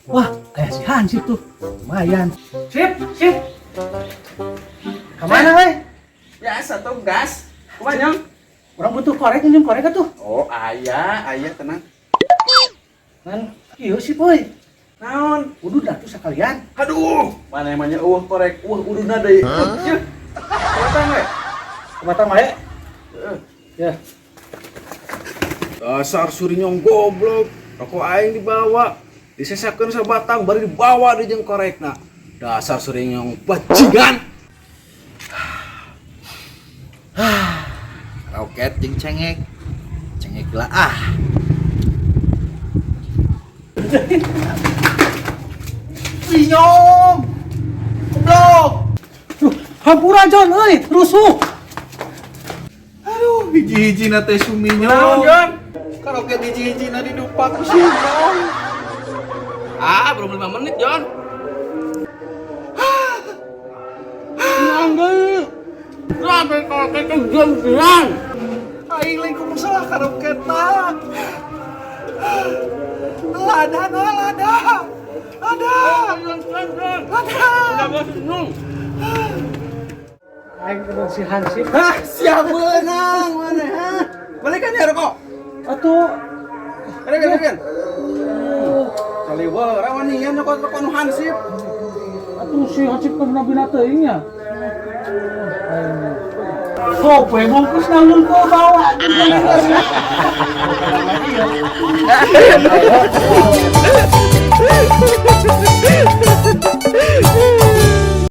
Wah, kayak si Hansip tuh. Lumayan. Sip, sip. Kemana, weh? Biasa tugas. Kumaha, Nyong? Urang butuh korek, minjem korek atuh. Oh, aya, aya tenang. Kan, iya sih, boy. Naon? Udud atuh sekalian. Aduh, mana emangnya eueuh korek, eueuh ududna deui. Huh? Batang we. Batang wae. Heeh. Ya. Dasar surinyong goblok. Rokok aing dibawa, disesakeun sabatang bari dibawa di jeung korekna. Dasar surinyong bajingan. Roket jeung cengek. Cengek lah ah. Binyong. Goblok. Duh, hampura John, euy, rusuh. Aduh, hiji-hijina teh suminyong. Naon, Jon? Karoket hiji-hijina didupak ku suminyong. Ah, belum 5 menit, Jon. Sampai korek ke Jon. Aing lain kudu salah karoketna. Lada na lada. Lada. Lada. Aing ketemu si Hansip. Hah, siap menang mana ha? Balikan ya rokok. Atuh, Balikan, balikan. Kali wah, rawanian rokok rokok nu hansip. Atuh si Hansip kan pernah teuing nya. Kope bungkus nanggung ko bawa.